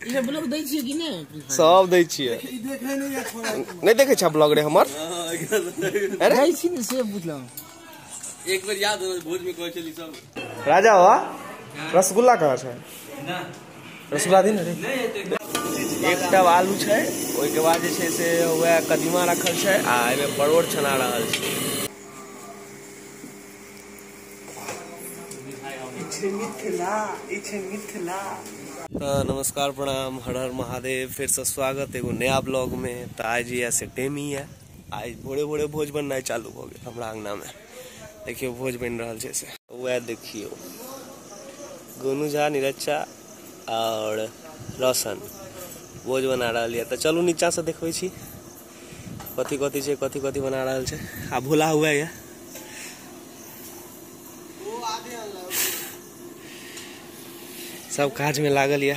ई blog दै छियै कि नै? सब दै छियै। ई देखै नै या छोड़ा नै देखै छ ब्लॉग रे हमर? अरे दै छी ने से बुझलौ। एक बेर याद हो भोज में कहै छली सब। राजा हुआ रसगुल्ला कहाँ छै? ना रसगुल्ला दिन रे। नै हेतै। एकटा आलू छै, ओइ के बाद जे छै से वएह कदीमा रखल छै आ एमे परोड़ छना रहल छै। मिथिला ई मिथिला। नमस्कार प्रणाम हर हर महादेव। फिर से स्वागत एगो नया ब्लॉग में। तो आज जे से टेमी है, आज भोरे भोरे भोज बननाइ चालू हो गेल हमरा अंगना में। देखियो भोज बनि रहल छै से वएह देखियो गोनू झा, नीरज और रोशन भोज बना रहल यऽ। तो चलू नीचा से देखबै छी कथी कथी छै, कथी कथी बना रहल छै। आ भोला हुआ यऽ सब काज में लागल ये।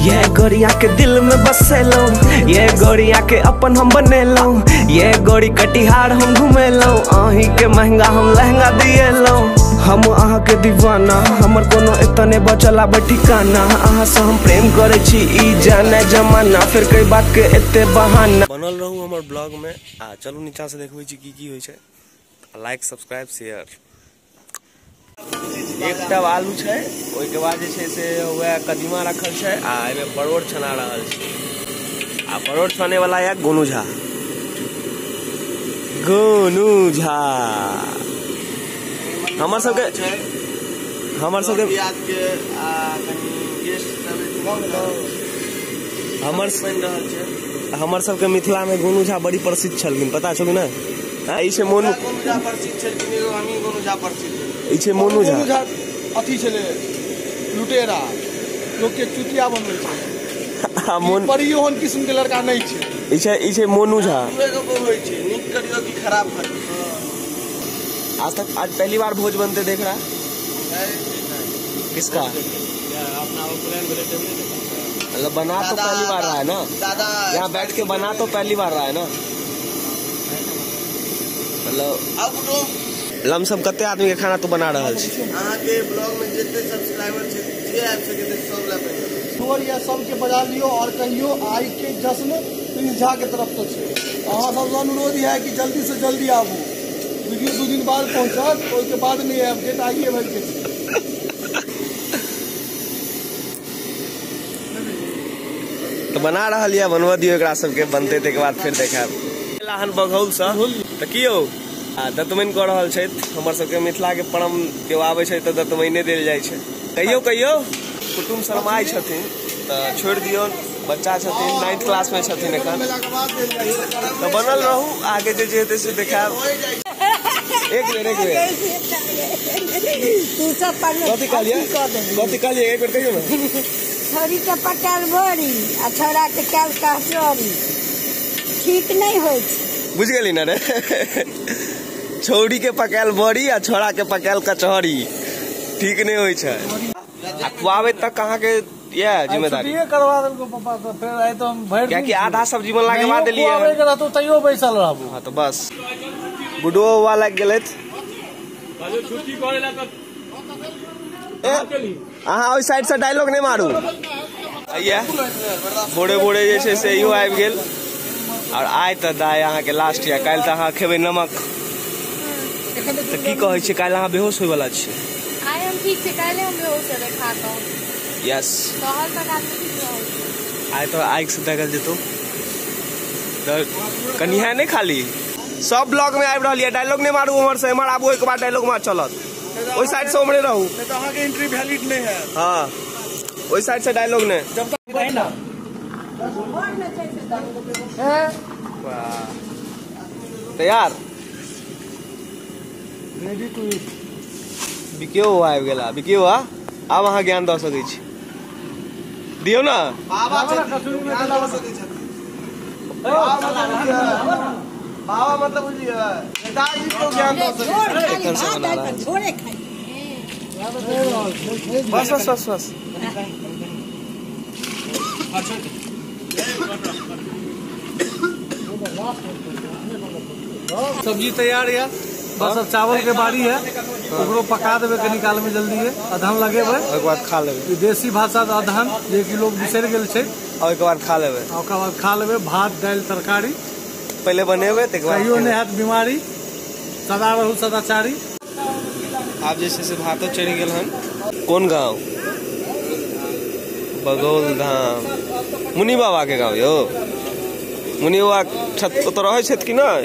ये गोरिया के दिल में बसेलो, ये गोरिया के अपन हम बनेलो, ये गोरी कटिहार हम घुमेलो, अहीं के महंगा हम लहंगा दिएलो। हम अहाँ के दीवाना, हमर कोनो एतने बचल आब ठिकाना, अहाँ से हम प्रेम करे छी ई जाने जमाना, फिर कई बात के एते बहाना। बनल रहू हमर ब्लॉग में। आ चलू नीचा से देखबै छी की की होइ छै। Like subscribe share. एकटा आलू छै, ओइ के बाद जे छै से वएह कदीमा रखल छै आ एमे परोड़ छना रहल छै। आ परोड़ छाने वाला है गोनू झा। गोनू झा हमर सबके हमर सबके मिथिला में गोनू झा बड़ी प्रसिद्ध छलखिन, पता छौ कि नै? ई छै मोनू झा प्रसिद्ध छलखिन, एगो हमही गोनू झा प्रसिद्ध। ई छै मोनू झा अथी छलै लुटेरा, लोक के चुतिया बनबै छै। आ मोन पर ओहन किस्म के लड़का नहि छै। ई छै मोनू झा। होइ छै नीक करियो कि खराब करियो। आज तक आज पहली बार भोज बनते देख रहा है। किसका? मतलब बना तो पहली बार रहा है ना दादा, यहाँ बैठ के बना तो पहली बार रहा है ना। मतलब लमसम कते आदमी के खाना तू बना रहल छी? अहाँ के ब्लॉग में जते सब्सक्राइबर छै जे आबि सके ते सब ला बना या सबके बजा लियो और कहियो आई के जश्न प्रिंस झा के तरफ से छै। अहाँ सब अनुरोध है कि जल्दी से जल्दी आबू, वीडियो 2 दिन बाद पहुंचत, ओहि के बाद नहीं आयब, डेट आइए भरि के छै। तो बना रहल यऽ, बनबऽ दियौ एकरा सबके, बनते तकर बाद फेर देखायब। हन बघौल से तऽ की यौ दतमनि कऽ रहल छथि। हमर सबके मिथिला के परम केओ आबै छै तऽ दतमनि देल जाइ छै। कहियो कहियो कुटुम्ब शरमाइ छथिन तऽ छोड़ि दियौन, बच्चा छथिन, 9th class में छथिन एखन। तऽ बनल रहू, आगे जे हेतै से देखायब। एक बेर एक बेर कथी कहलियै, कथी कहलियै एक बेर कहियौ ने। छौड़ी के पकायल बड़ी आ छौड़ा के कैल कचौड़ी ठीक नहीं होइ छै। बुझ गेली ना रे? छौड़ी के पकायल बड़ी आ छोड़ा के पकायल कचौड़ी ठीक नहीं होइ छै। आ खुआबे तक अहाँ के ये जिम्मेदारी करवा देलको पापा, तो फिर आइ तो हम भरि कियाकि आधा सब्जी बनला के बाद देलियै, खुआबे के रहतो तैयो बैसल रहबो। हां तो बस गुडो हुआ लग गेलथि। छुट्टी करेला त अहाँ ओहि साइड से डायलॉग नहीं मारू। आइया भोरे भोरे जे छै से इहो आबि गेल। और आइ तऽ दाय अहाँ के लास्ट यऽ, काल्हि तऽ अहाँ खेबै नमक। तऽ की कहै छियै, काल्हि अहाँ बेहोश होय वाला छियै? आइ हम ठीक छै, काल्हि हम बेहोश हेबै खा कऽ। यस सहल तक आदमी ठीक रहै छै। आइ तऽ आगि से दगल जेतौ तऽ कनि है नहि खाली। सब ब्लॉग में आबि रहल यऽ, डायलॉग नहि मारू उम्हर से, एम्हर आबू ओहिके बाद डायलॉग मार चलत। ओहि साइड से उम्हरे रहू, नहि तऽ अहाँ के एंट्री वैलिड नहि है। हाँ ओहि साइड से डायलॉग नहि। जब तक तैयार रेडी टू ईट। बिकियो आबि गेला, बिकियो आब अहाँ ज्ञान दऽ सकै छी, दियौ ना। बाबा ज्ञान दऽ सकै छथिन। बाबा मतलब बुझलियै नेताजी को ज्ञान दऽ सकै छथिन। बस बस बस बस सब्जी तैयार है, बस अब चावल के बारी है, ओकरो पका देबै कनी काल में जल्दी है, अदहन लगेबै, ओहिके बाद खा लेबै। देसी भाषा अदहन जे कि लोग बिसरि गेल छै। ओहिके बाद खा लेबै, ओकर बाद खा लेबै भात दालि तरकारी। पहिले बनेबै तकर बाद कहियो नहि हैत बीमारी, सदा रहू सदाचारी। आब जे छै से भातो चढ़ि गेल हन। कोन गाँव? बगौल धाम, मुनि बाबा के गाँव यौ। मुनि बाबा ओतऽ रहै छथि कि नहि?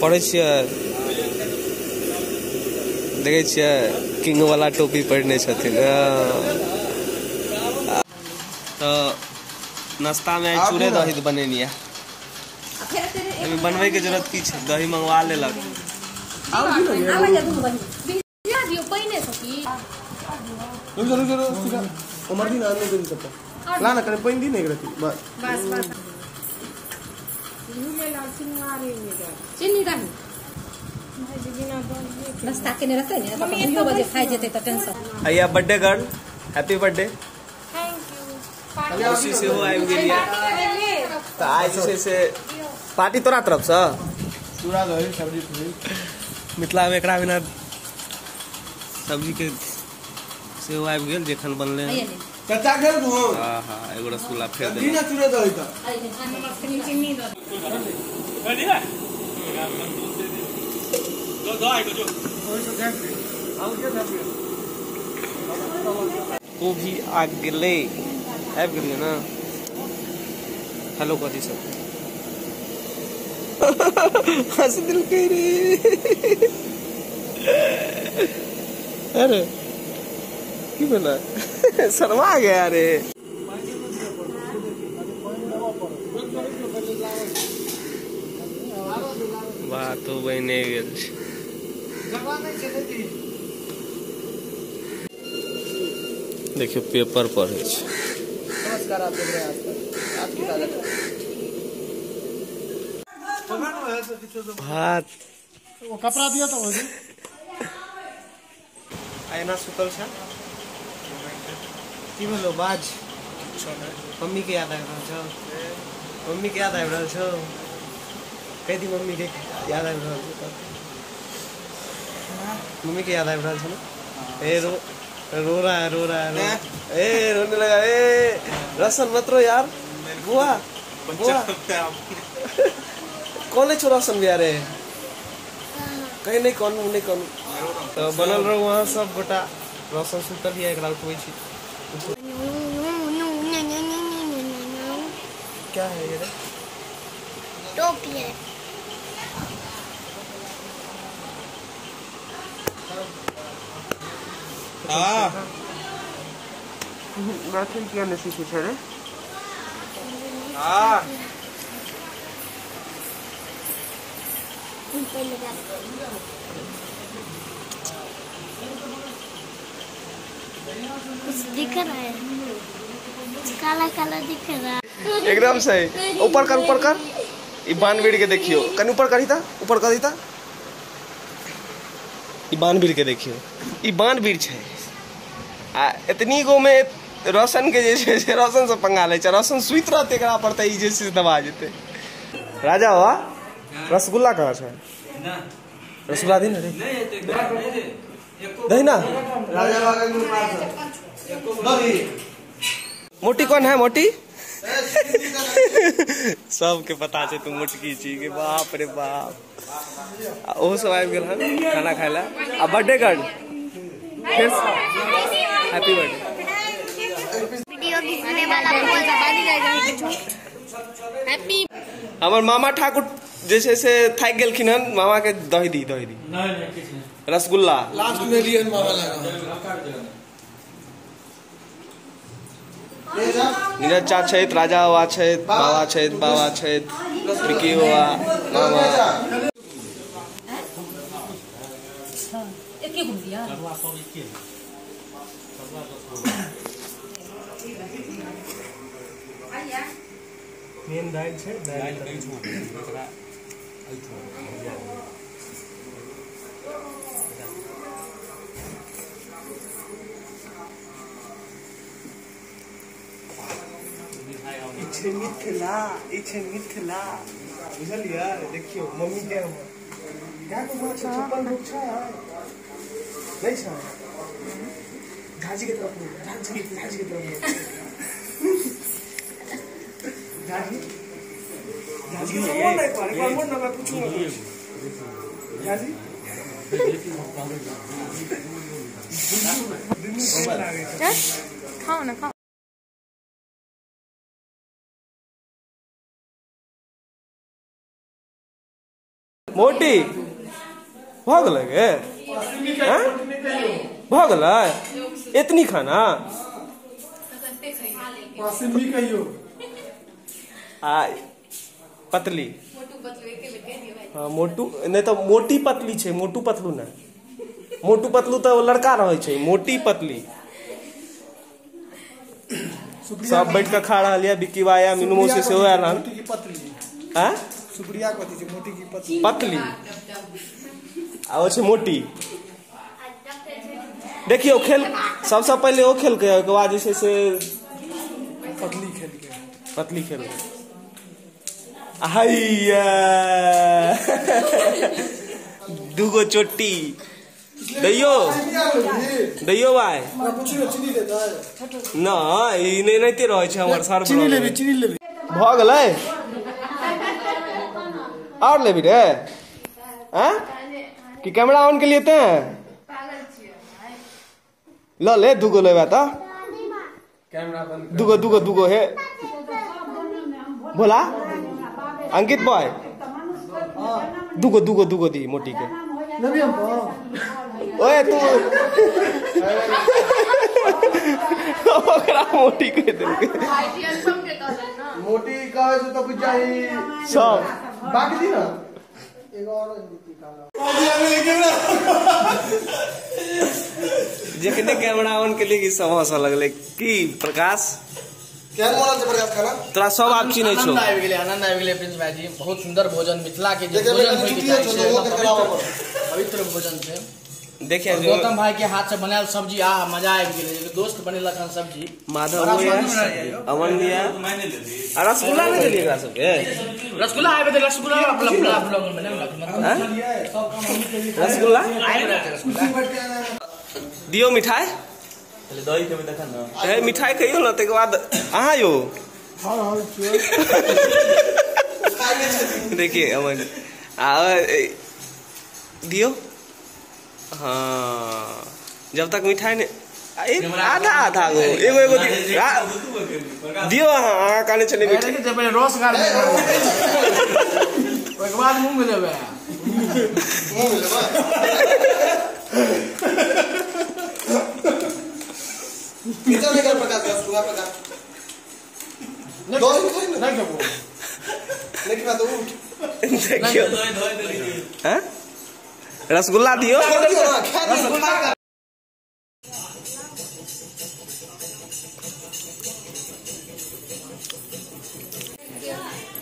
पढ़ै छियै, देखै छियै किंग वाला टोपी पहिरने छथिन। तऽ नाश्ता में आइ चूड़े दही बनेनी है। एहिमे बनबै के जरूरत की छै, दही मंगवा लेलक। Birthday girl, happy birthday. मौसी सेहो आबि गेल यऽ। तऽ आइ जे छै से पार्टी तोरा तरफसँ? चूड़ा दही सब्जी पूरी। मिथिलामे एकरा बिना सब्जी के सेहो आबि गेल जखन बनलै। चाचा खेल तू? हाँ हाँ, एगो रसगुल्ला फेर दे ना। चूड़ा दही त कोबी आ गेलै, आबि गेलियै ना। हेलो कथी सब हंस देलकै रे। अरे की भेलै, शर्मा गया रे। बातो बने गेल छै। देखियौ पेपर पढ़ै छै। नमस्कार, आप देख रहे हैं आज तक, आज की ताजा भात। वो कपड़ा दिया तो एना सुतल छै। की भेलो बाज? मम्मी के याद आबि रहल छौ? मम्मी के याद आबि रहल छौ? कहि दी मम्मी के याद आबि रहल छौ। मम्मी के याद आबि रहल छौ ना? ए रो रो रहा है, रो रहा है, रो। ए रोने लगा। ए रसन मत रो यार, बुआ बुआ कौन है छोरा रसन बिया रे? कहीं नहीं, कौन नहीं कौन। तो बनल रहो वहाँ सब गोटा। रसन सुतल या एकरा उठबै छी। क्या है ये रे? टोपी है। हाँ मैथिली किया नहीं सीखे छे रे? हाँ कुछ दिख रहा है, कुछ काला काला दिख रहा है। एकदम सही। ऊपर कर, ऊपर कर। ई बानवीर के देखियो, कनी ऊपर करी ता, ऊपर करी ता। ई बानवीर के देखियो, ई बानवीर छै। आ एतनी गो में रोशन के जे छै से रोशन से पंगा लै छै। रोशन सुति रहतै एकरा पर तऽ ई जे छै से दबा जेतै। राजा बाबा रसगुल्ला कहाँ छै? रसगुल्ला दी ना रे, दही ना। राजा बाबा के दही। मोटी कौन है मोटी? सबके पता छै तू मोटकी छी के। बाप रे बाप। ओहो सब आबि गेल हन खाना खाय ला। आ बर्थडे गर्ल फिर हैप्पी बर्थडे। वीडियो खींचने वाला हैप्पी। हमर मामा ठाकुर जे छै से थाकि गेलखिन हन। मामा के दही दी, दही दी। नहीं नहीं किछ नहीं, रसगुल्ला लास्ट में लिए मामा लगा। नीरज चा छथि, राजा बाबा छथि, बाबा छथि, बाबा छथि, विकी बाबा, मामा। मेन दालि छै, दालि मिथिला, ई छै मिथिला। बुझलियै। देखियौ मम्मी के हमर क्या को माछ 56 भोग छै नहीं छै। झाजी के तरफ झाजी, झाजी के तरफ झाजी, झाजी के मोड़ नहीं पर एक बार मोड़ ना, मैं पूछूंगा झाजी। खाओ ना खाओ। मोटी भऽ गेलै गे, भऽ गेलै एतनी खाना आ पतली। हाँ मोटू नहीं तो मोटी पतली छै, मोटू पतलू ने, मोटू पतलू तो लड़का रहै छै, मोटी पतली। सब बैठ के खा रहल ये, बिक्की भाई आ मीनू मौसी सेहो आयल हन। हाँ सुप्रिया कथी छै मोटी की पतली? पतली आ ओ छै मोटी। देखियौ खेल सबसँ पहिले ओ खेलकै, ओहिके बाद जे छै से पतली खेलकै, पतली खेलकै। हैया दूगो चोटी दैयो दैयो भाई न ई नहि एनाहिते रहै छै हमर सर। चीनी लेबी, चीनी लेबी। भऽ गेलै और लेबी रे? हाँ कि कैमरा ऑन के लिए ते ल ले दूगो लेबे त दूगो दूगो दूगो हे बोला अंकित बॉय दूगो दूगो दूगो दी मोटी के। ओए तू ओकरा मोटी कह देलकै। मोटी कहै छै त बुझाई सब बाकी दी ना एगो और निकालो। जखने कैमरा ऑन के लिए सब हंसऽ लगलै। की प्रकाश केहन मोन छै प्रकाश खाना? तोरा सब आब चिन्है छौ। आनंद आबि गेलै, आनंद आबि गेलै प्रिंस भाईजी। बहुत सुंदर भोजन, मिथिला के जे भोजन होइ के चाही से पवित्र भोजन छै। देखिए गौतम भाई के हाथ से बनायल सब्जी, आ मजा आबि गेलै। दोस्त बनेलक हन सब्जी, माधव अमन लिया। आ रसगुल्ला नहि देलियै एकरा सबके? रसगुल्ला आबि गेलै, रसगुल्ला अपना ब्लॉग में बनायल। रसगुल्ला दियौ मिठाई, दही खेबै तखन ने। ए मिठाई खइयौ ने तकर बाद अहाँ यौ। देखिए अमन आ दियौ। हाँ जब तक मिठाई नहीं आधा आधा गो एगो एगो दियौ। अहाँ अहाँ कहने छलियै मिठाई पहिले रस गाड़ ओहिके बाद मुँह में लेबै। मुँह में लेबै। नीचा नहीं कर प्रकाश, रसगुल्ला प्रकाश दही खाई ना, नहीं खेबो नहीं खेबा तो उठ। देखियो हैं रसगुल्ला दियो। रसगुल्ला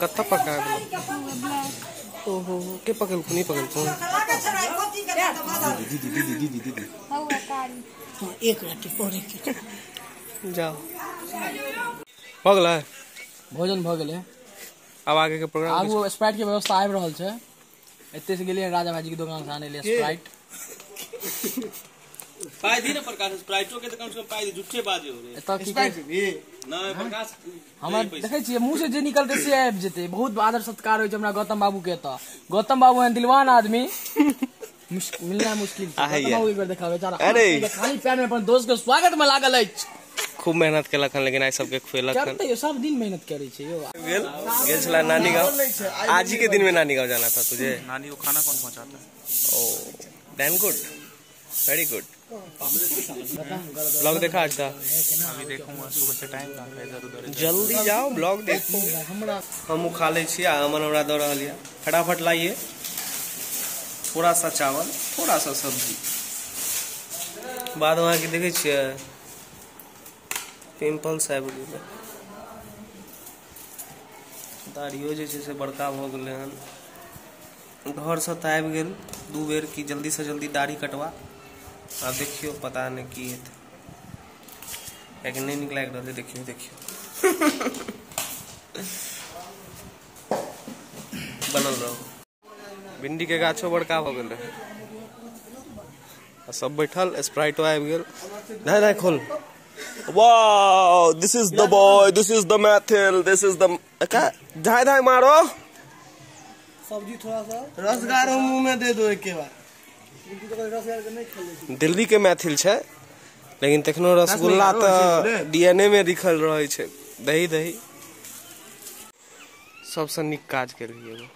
कत्ता पका गेल? ओहो के पकड़लको? नहीं पकड़लको। दीदी दीदी दीदी दीदी एक रत्ती पौड़े के जाओ। भऽ गेलै भोजन, भऽ गेलै। अब आगे के प्रोग्राम? आगू स्प्राइट के व्यवस्था आबि रहल छै। एते से गेलियै राजा भाईजी के दुकान से आनै ले स्प्राइट। पाई दी ना प्रकाश, स्प्राइटो के त कम से कम पाई दी, झूठे बाजे हो रे। स्प्राइट भी नहीं प्रकाश, हमरा देखै छियै मुंह से जे निकलतै से आबि जेतै। बहुत आदर सत्कार होइ छै हमरा गौतम बाबू के। एतऽ गौतम बाबू एहन दिलवान आदमी मिलना मुश्किल छै। गौतम बाबू एक बेर देखा बेचारा खाली पैर में अपन दोस्त के स्वागत में लागल अछि। खूब मेहनत केलक हन, लेकिन आइ सबके खुएलक हन। करतै सब दिन मेहनत करै छै यौ। गेल गेल छला नानी गांव। आज ही के दिन में नानी गांव जाना था तुझे? नानी को खाना कौन पहुंचाता है? Oh then good, very good. Blog देखा आज का? अभी देखूंगा, सुबह से टाइम कहां है, इधर उधर। जल्दी जाओ ब्लॉग देखो। हमहूँ खा लै छी आ अमन हमरा दऽ रहल यऽ। फटाफट लाइए थोड़ा सा चावल, थोड़ा सा सब्जी। बाद में अहाँके देखै छियै पिम्पल्स आबि गेलै, दाढ़ियो जे छै से बड़का भऽ गेलै हन। घरसँ तऽ आबि गेल 2 बेर कि जल्दीसँ जल्दी दाढ़ी कटवा। आब देखियौ पता नहि की हेतै, कियाकि नहि नीक लागि रहल है। देखियौ देखियौ बनल रहो। भिंडी के गाछो बड़का भ गेल रहे आ सब बैठल, स्प्राइटो आबि गेल। नहीं नहीं खोल। Wow, this is the boy, this is the Maithil, this is the का धाय धाय मारो। सब्जी थोड़ा सा रसगार मुंह में दे दो एक के बार। दिल्ली के मैथिल छै लेकिन तखनो रसगुल्ला त डीएनए में लिखल रहे छै। दही दही सबसे नीक काज केलिए एगो।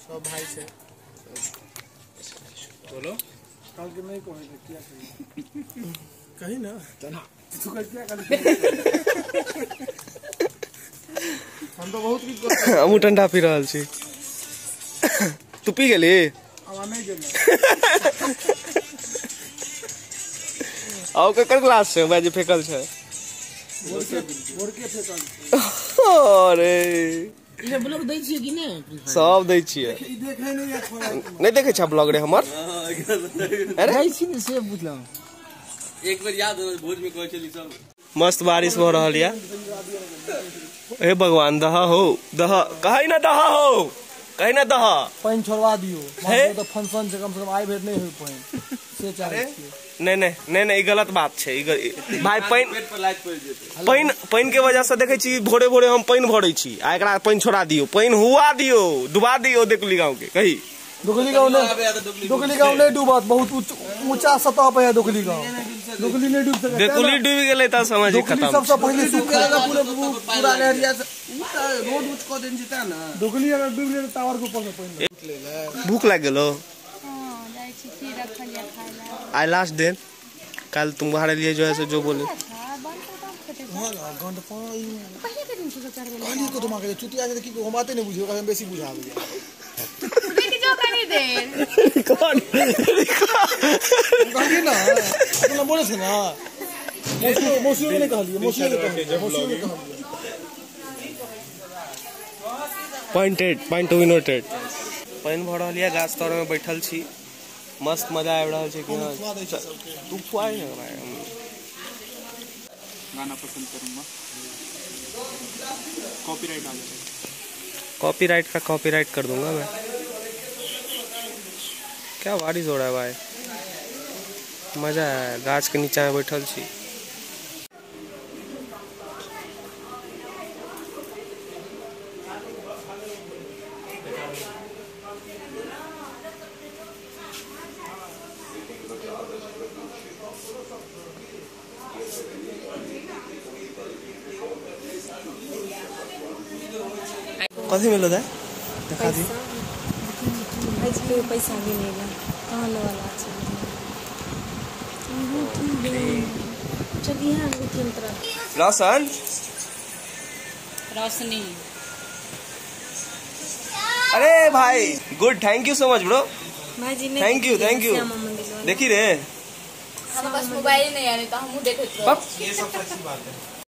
सब भाई से बोलो कल के नहीं कोई क्या कहीं ना तू कल क्या कर। हम तो बहुत कुछ हमहूँ ठंडा पी रहल छी। तू पी गेली? हम नहीं गेल। आओ केकर ग्लास छै भाई जे फेकल छै? बोर के फेकल। अरे ई ब्लॉग दै छियै कि नै? सब दै छियै। ई देखै नै या छोड़ा नै देखै छ ब्लॉग रे हमर? अरे दै छी ने से बुझलौ। एक बेर याद हो भोज में कहै छली सब। मस्त बारिश भ रहल या। हे भगवान दहा हो दहा, कहै ना दहा हो, कहै ना दहा। पानि छोड़वा दियो, तो फंक्शन छै कम से कम आइ भेट नै होय पानि से चाहै छियै। नहीं नहीं नहीं नहीं, ई गलत बात छै। भाई पानि पानि पानि के वजह से देखै छी भोरे भोरे हम पानि भरै छी आ एकरा पानि छोड़ा दियो, पानि हुआ दियो, डुबा दियो देकुली गांव के। कही दुगली गांव नहीं, दुगली गांव नहीं डूबत, बहुत ऊंचा सतह पे है दुगली गांव। दुगली नहीं डूब सके। दुगली डूब गेलै त समझ खत्म। सबसे पहले सूख जाएगा पूरा पूरा एरिया से रोड ऊंच क देन जेता ना। दुगली अगर डूब गेलै टावर के ऊपर से पानि ले। भूख लाग गेलो? हां जाय छी की रखल या खाय ला। आई लास्ट दिन कल तुम्हारे लिए जो है सो जो बोले। हां गंड पानी पहिले के दिन से चढ़ गेलै। कहली को तुम के चुतिया के की हम बाते नहीं बुझियो, हम बेसी बुझाबे। कनी देर रिकॉर्ड रिकॉर्ड कहली ना अपना बोले छे ना मौसी मौसी के नहीं कहलिए, मौसी के कहलिए, मौसी के कहलिए। 0.8 0.2 पानि भ रहल या, गाछ तर में बैठल छी, मस्त मजा आबि रहल छै। कि हां तू खुआइ ने भाई। गाना पसंद करूंगा, कॉपीराइट आ जाएगा। कॉपीराइट का कॉपीराइट कर दूंगा मैं। क्या बारिश हो रहा है भाई, मजा आया। गाछ के नीचा में बैठल छी। कथी मिलो है देखा दी? के पैसा गिनेगा कहाँ वाला छै। चलिए रोशन रोशनी। अरे भाई good, thank you so much bro. Thank you thank you. देखी रे हम बस मोबाइल नहीं आने तो हमहू देखैत रहो। ये सबसे अच्छी बात है।